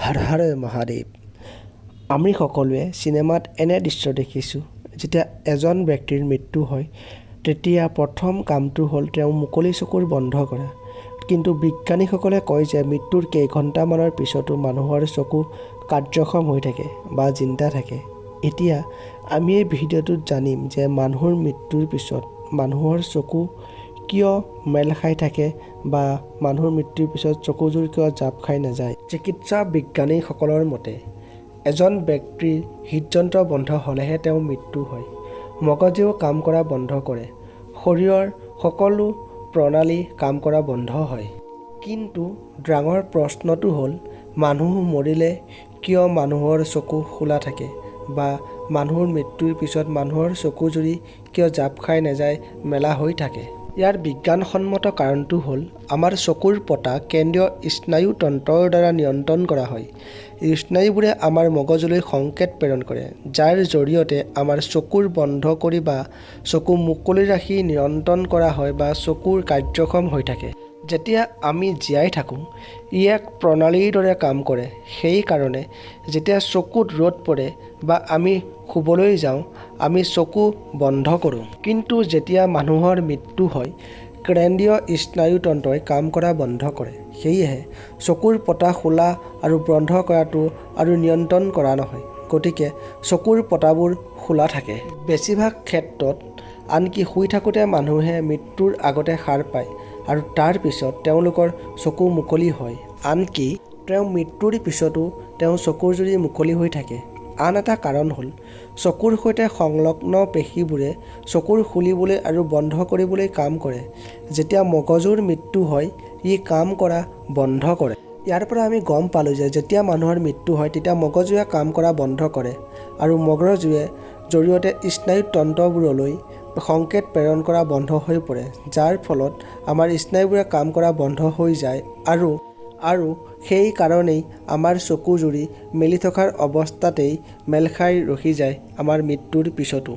হৰ হৰ মহাদেৱ। আমি সকলোৱে চিনেমাত এনে দৃশ্য দেখিছোঁ, যেতিয়া এজন ব্যক্তিৰ মৃত্যু হয়, তেতিয়া প্ৰথম কামটো হ'ল তেওঁ মুকলি চকুৰ বন্ধ কৰা। কিন্তু বিজ্ঞানীসকলে কয় যে মৃত্যুৰ কেইঘণ্টামানৰ পিছতো মানুহৰ চকু কাৰ্যক্ষম হৈ থাকে বা জিন্দা থাকে। এতিয়া আমি এই ভিডিঅ'টোত জানিম যে মানুহৰ মৃত্যুৰ পিছত মানুহৰ চকু কিয় মেল খাই থাকে বা মানুহৰ মৃত্যুৰ পিছত চকুযোৰ কিয় জাপ খাই নাযায়। চিকিৎসা বিজ্ঞানীসকলৰ মতে, এজন ব্যক্তিৰ হৃদযন্ত্ৰ বন্ধ হ'লেহে তেওঁৰ মৃত্যু হয়। মগজুৱেও কাম কৰা বন্ধ কৰে। শৰীৰৰ সকলো প্ৰণালী কাম কৰা বন্ধ হয়। কিন্তু ডাঙৰ প্ৰশ্নটো হ'ল, মানুহ মৰিলে কিয় মানুহৰ চকু খোলা থাকে বা মানুহৰ মৃত্যুৰ পিছত মানুহৰ চকুযুৰি কিয় জাপ খাই নাযায়, মেলা হৈ থাকে? ইয়াৰ বিজ্ঞানসন্মত কাৰণটো হ'ল, আমাৰ চকুৰ পতা কেন্দ্ৰীয় স্নায়ুতন্ত্ৰৰ দ্বাৰা নিয়ন্ত্ৰণ কৰা হয়। এই স্নায়ুবোৰে আমাৰ মগজুলৈ সংকেত প্ৰেৰণ কৰে, যাৰ জৰিয়তে আমাৰ চকুৰ বন্ধ কৰি বা চকু মুকলি ৰাখি নিয়ন্ত্ৰণ কৰা হয় বা চকুৰ কাৰ্যক্ষম হৈ থাকে। যেতিয়া আমি জীয়াই থাকোঁ, ই এক প্ৰণালীৰ দৰে কাম কৰে। সেইকাৰণে যেতিয়া চকুত ৰ'দ পৰে বা আমি শুবলৈ যাওঁ, আমি চকু বন্ধ কৰোঁ। কিন্তু যেতিয়া মানুহৰ মৃত্যু হয়, কেন্দ্ৰীয় স্নায়ুতন্ত্ৰই কাম কৰা বন্ধ কৰে। সেয়েহে চকুৰ পতা খোলা আৰু বন্ধ কৰাটো আৰু নিয়ন্ত্ৰণ কৰা নহয়। গতিকে চকুৰ পতাবোৰ খোলা থাকে। বেছিভাগ ক্ষেত্ৰত আনকি শুই থাকোঁতে মানুহে মৃত্যুৰ আগতে সাৰ পায় আৰু তাৰ পিছত তেওঁলোকৰ চকু মুকলি হয়। আনকি তেওঁ মৃত্যুৰ পিছতো তেওঁৰ চকুযুৰি মুকলি হৈ থাকে। আন এটা কাৰণ হ'ল, চকুৰ সৈতে সংলগ্ন পেশীবোৰে চকুৰ খুলিবলৈ আৰু বন্ধ কৰিবলৈ কাম কৰে। যেতিয়া মগজুৰ মৃত্যু হয়, ই কাম কৰা বন্ধ কৰে। ইয়াৰ পৰা আমি গম পালোঁ যে যেতিয়া মানুহৰ মৃত্যু হয়, তেতিয়া মগজুৱে কাম কৰা বন্ধ কৰে আৰু মগজুৱে জৰিয়তে স্নায়ুতন্ত্ৰবোৰলৈ সংকেত প্ৰেৰণ কৰা বন্ধ হৈ পৰে, যাৰ ফলত আমাৰ স্নায়ুবোৰে কাম কৰা বন্ধ হৈ যায় আৰু সেই কাৰণেই আমাৰ চকুযুৰি মেলি থকাৰ অৱস্থাতেই মেল খাই ৰখি যায় আমাৰ মৃত্যুৰ পিছতো।